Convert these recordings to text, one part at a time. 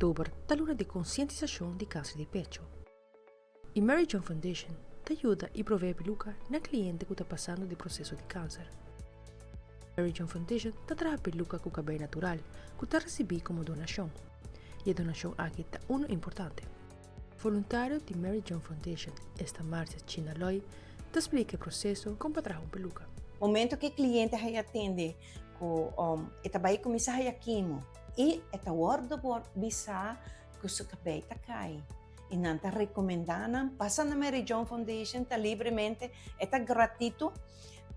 October ta luna di concientisacion di cancer di pecho. E Mary Joan Foundation ta yuda y provee peluca na cliente cu ta pasando di proceso di cancer. Mary Joan Foundation ta traha peluca cu cabey natural cu ta ricibi como donacion. Y e donacion aki ta uno importante. Voluntario di Mary Joan Foundation, esta Marcia China Loy, ta splica e proceso con pa traha un peluca. Momento cu e cliente haya atende cu e ta bay cuminsa haya chemo y e ta wordo bisa cu su cabey ta cay y nan ta recomenda nan pasa na Mary Joan Foundation ta libremente e ta gratito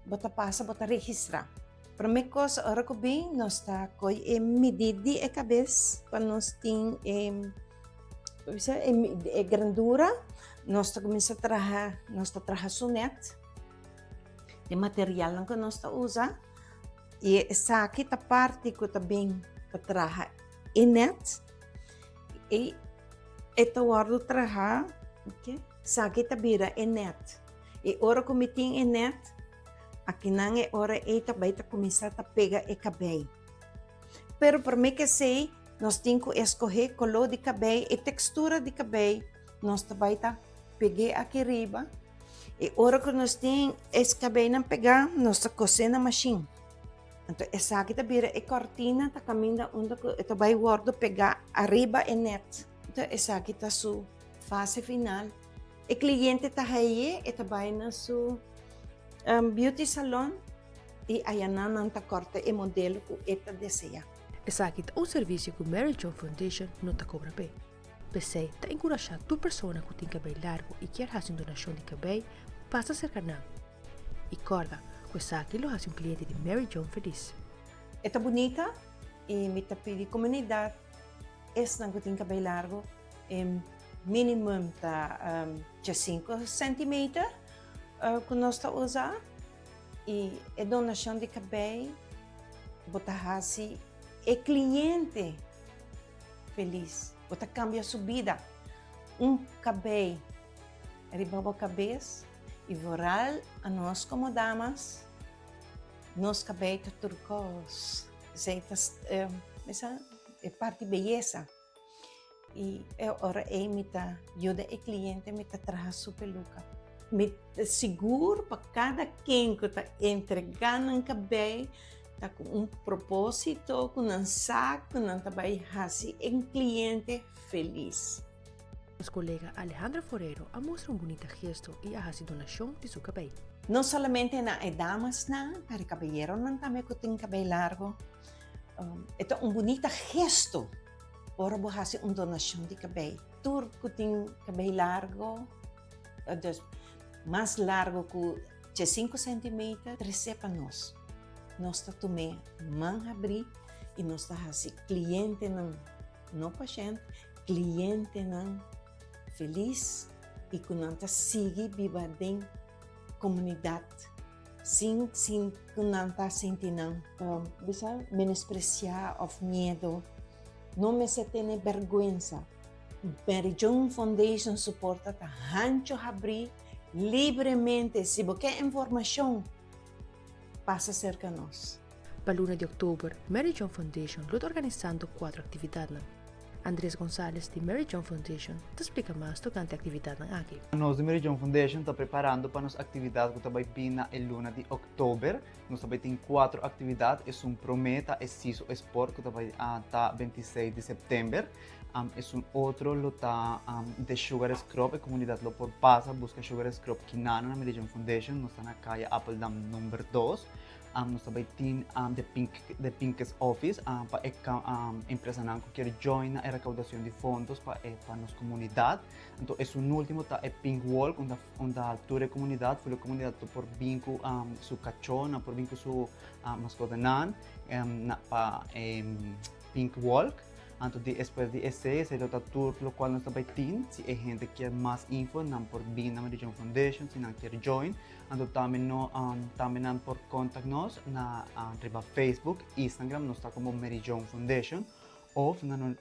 bo ta pasa bo ta registra. Prome cos ora cu bin nos ta coy e midi di e cabes pa nos tin e e grandura nos ta cuminsa traha nos ta traha su net e materialnan cu nos ta usa y esaki ta parti cu ta bin pa traha e net y e ta wordo traha esaki ta bira e net y ora cu mi tin e net akinan e ora ey ta bay ta cuminsa ta pega e cabey pero prome cu esey nos tin cu escoge color di cabey e textura di cabey nos ta bay ta pege aki riba y ora cu nos tin e cabeynan pega nos ta cose na machine anto esaki ta bira e cortina ta caminda unda cu e ta bay wordo pega ariba e net anto esaki ta su fase final e cliente ta haye e ta bay na su beauty salon y ayanan nan ta corta e modelo cu e ta desea. Esaki ta un servicio cu Mary Joan Foundation no ta cobra p'e. P'esei ta enkurashá tur persona ku tin kabei largu i kier hasi un donashon di kabei pasa serka nan. I kòrda ku esaki lo hasi un kliente di Mary Joan felis. E ta bunita i mi ta pidi komunidat esnan ku tin kabei largu e minimum ta djesinku sentimeter ku nos ta usa i e donashon di kabei bo ta hasi e kliente Felis. Bo ta kambia su bida. Un kabei riba bo kabes i vooral anos komo damas, nos kabei ta tur kos. Esei ta mesa e parti beyesa. I e ora ei mi ta yuda e kliente, mi ta traha su peluka. Mi ta sigur pa kada ken ku ta entrega nan kabei Ta ku un propósito ku nan sa ku nan ta bai hasi e kliente felis. Nos kolega Alejandra Forero a mustra un bunita gesto i a hasi donashon di su kabei. No solamente na e damasnan, pero e kabayeronan tambe ku tin kabei largo. E ta un bunita gesto ora bo hasi un donashon di kabei. Tur ku tin kabei largo, dus mas largo ku Djesinku sentimeter tresé pa nos. Nos ta tum'é man habrí i nos ta hasi klientenan, no pashènt, klientenan felis i ku nan ta sigui biba den komunidat sin sin ku nan ta sinti nan bisa menospresiá òf miedu. No mester tene bèrgwensa. Mary Joan Foundation su porta ta hancho habrí. Libremente, si bo ke informashon, pasa serka nos. Pa luna di oktober, Mary Joan Foundation lo ta organisando kuatro aktividatnan. Andres Gonzalez di Mary Joan Foundation ta splika mas tokante e aktividatnan aki. Nos di Mary Joan Foundation ta preparando pa nos aktividat ku ta bai bin na e luna di oktober. Nos ta bai tin kuatro aktividat. Esun promé ta e Siso Sport ku ta bai ta 26 di sèptèmber. Esun otro lo ta The Sugar Scrub, e comunidad lo por pasa busca Sugar Scrub Kinana na Meridian Foundation, nos ta na Kaya Appledam number dos. Nos ta bay tin The Pink, The Pinkest Office pa e empresanan cu kier join na e recaudacion di fondos pa e pa nos comunidad. Anto esun ultimo ta e Pink Walk unda unda tur e comunidad, full e comunidad lo por bin cu su cacho, nan por bin cu su mascotanan na pa e Pink Walk. Anto di espues di esei, esei lo ta tur lokual nos ta bai tin. Si e hende kier mas info, nan por bin na Mary Joan Foundation, si nan kier join. Anto tambe no, tambe nan por contact nos na riba Facebook, Instagram, nos ta komo Mary Joan Foundation, of na no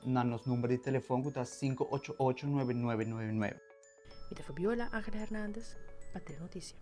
na nos number di telefon ku ta 588 9999. Mi ta Fabiola Angela Hernandez pa Telenoticia.